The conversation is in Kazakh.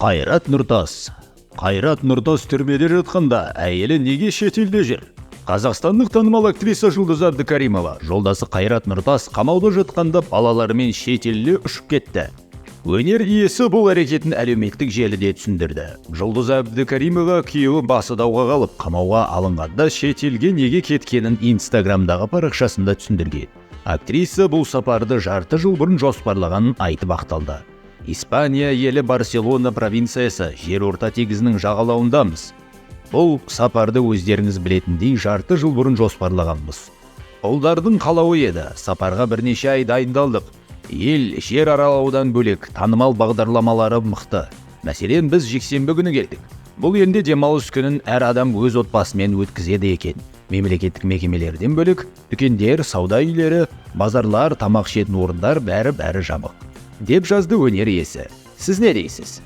Қайрат Нұртас. Қайрат Нұртас түрмеде жатқанда әйелі неге шетелде жүр? Қазақстандық танымал актриса Жұлдыз Әбдікәрімова жолдасы Қайрат Нұртас қамауда жатқанда балаларымен шетелге ұшып кетті. Өнер иесі бұл әрекетін әлеуметтік желіде түсіндірді. Жұлдыз Әбдікәрімова күйеуі басы дауға қалып, қамауға алынғанда шетелге неге кеткенін Инстаграмдағы парақшасында түсіндірген. Актриса бұл сапарды жарты жыл бұрын жоспарлағанын айтып ақталды. «Испания елі, Барселона провинциясы, Жерорта теңізінің жағалауындамыз. Бұл сапарды, өздеріңіз білетіндей, жарты жыл бұрын жоспарлағанбыз. Ұлдардың қалауы еді. Сапарға бірнеше ай дайындалдық. Ел, жер аралаудан бөлек, танымал бағдарламалары мықты. Мәселен, біз жексенбі күні келдік. Бұл елде демалыс күнін әр адам өз отбасымен өткізеді екен. Мемлекеттік мекемелерден бөлек, дүкендер, сауда үйлері, базарлар, тамақ ішетін орындар, бәрі-бәрі жабық», – деп жазды өнер иесі. Сіз не дейсіз?